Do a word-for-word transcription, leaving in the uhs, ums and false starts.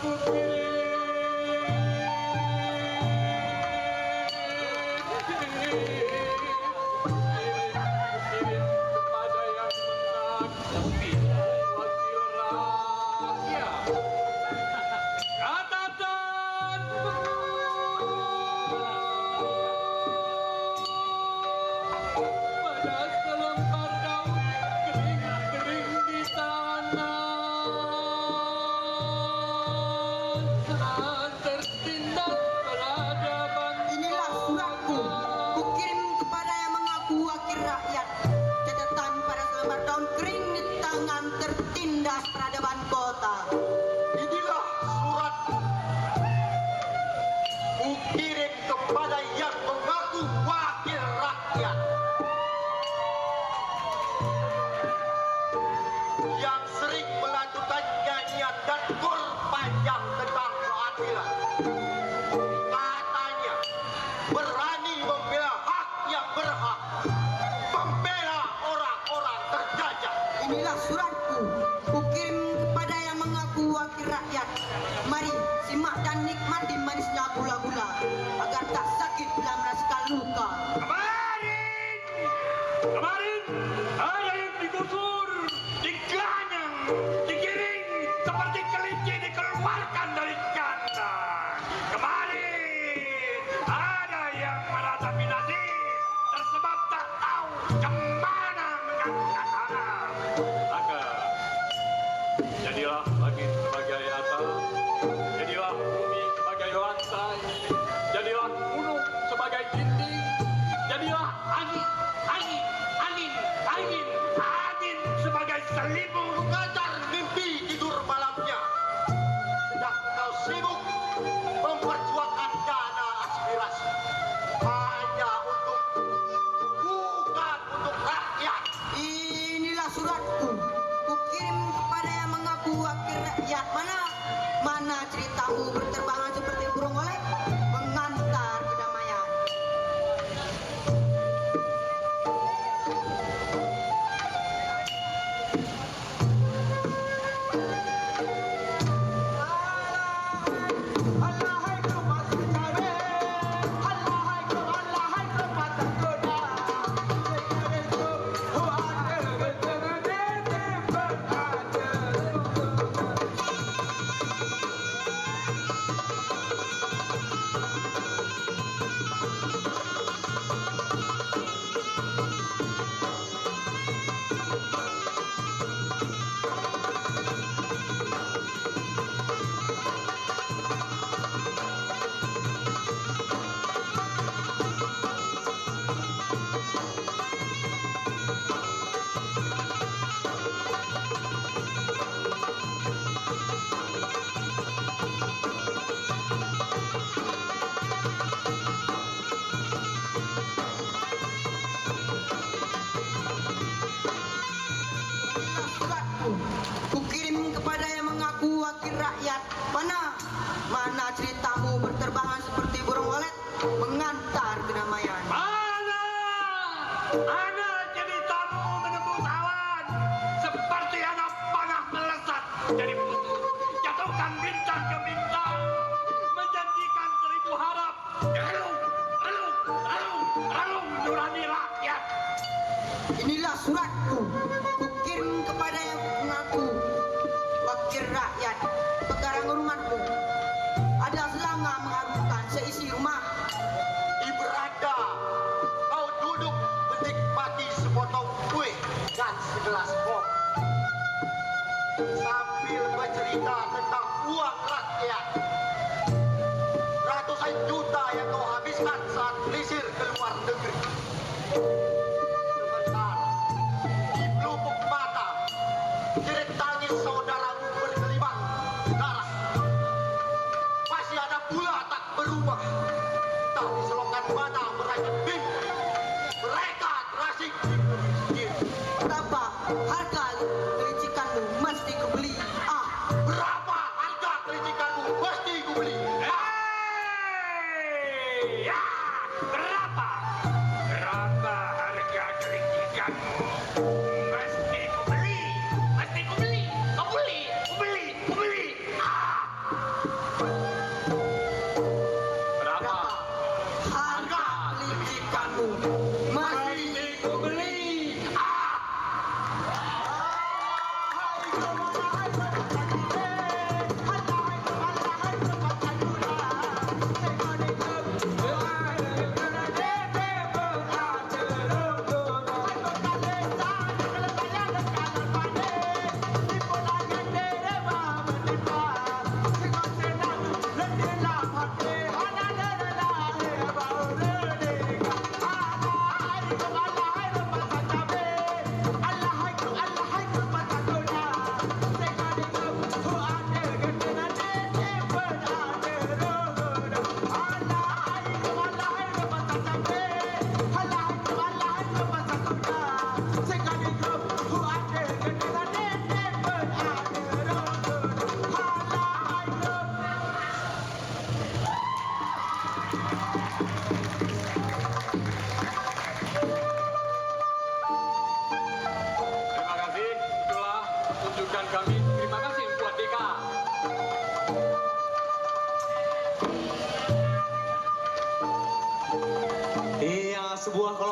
Pada selembar daun kering-kering di tanah, tertindas peradaban. Inilah suratku, kukirim kepada yang mengaku wakil rakyat. Catatan, pada selembar daun kering di tangan, tertindas peradaban kota. Inilah suratku, kukirim kepada yang mengaku wakil rakyat, yang sering melanjutkan nyanyian dan kor panjang tentang keadilan. Katanya berani membela hak yang berhak, membela orang-orang terjajah. Inilah suratku, kukirim kepada yang mengaku wakil rakyat. Mari, simak dan nikmati manisnya gula-gula, agar tak sakit bila merasakan luka. Kemarin, kemarin ada yang digusur, diganyang, digiring seperti kelinci dikeluarkan dari kandang. Kemarin ada yang merasa binasib tersebab tak tahu ke mana mengangkat tangan. Maka, jadilah langit sebagai atap, jadilah bumi sebagai lantai, jadilah gunung sebagai dinding, jadilah angin, angin, angin, angin, angin sebagai selimut. Mengajar mimpi tidur malamnya, sedang kau sibuk memperjuangkan dana aspirasi hanya untuk, bukan untuk rakyat. Inilah suratku, kukirim kepada yang mengaku wakil rakyat. Mana, mana ceritamu berterbangan seperti burung walet, mengantar kedamaian. Inilah suratku, kukirim kepada yang mengaku wakil rakyat. Mana, mana ceritamu berterbangan seperti burung walet, mengantar kedamaian. Mana, mana ceritamu menembus awan seperti anak panah melesat dari bumi, jatuhkan bintang ke bintang, menjanjikan seribu harap. Relung, relung, relung, relung nurani rakyat. Inilah suratku, kukirim kepada yang mengaku wakil rakyat. Perkara rumahmu, ada selanga mengharumkan seisi rumah. Ibranda, kau duduk menikmati sepotong kue dan segelas kopi, sambil bercerita tentang uang rakyat. Ratusan juta yang kau habiskan saat melisir ke luar negeri. Sementara di pelupuk mata, jerit tangis saudaramu bergelimang darah. Masih ada pula tak berubah, tapi selokan mata merajut bibir. Mereka terasing di bumi sendiri. Berapa harga kelicikanmu mesti kubeli? Ah, berapa harga kelicikanmu mesti kubeli? Hei, ya, berapa? Berapa harga kelicikanmu? Mesti kubeli, mesti kubeli, kubeli, kubeli, kubeli. Ah! Kami terima kasih buat D K. Iya, sebuah kolaborasi.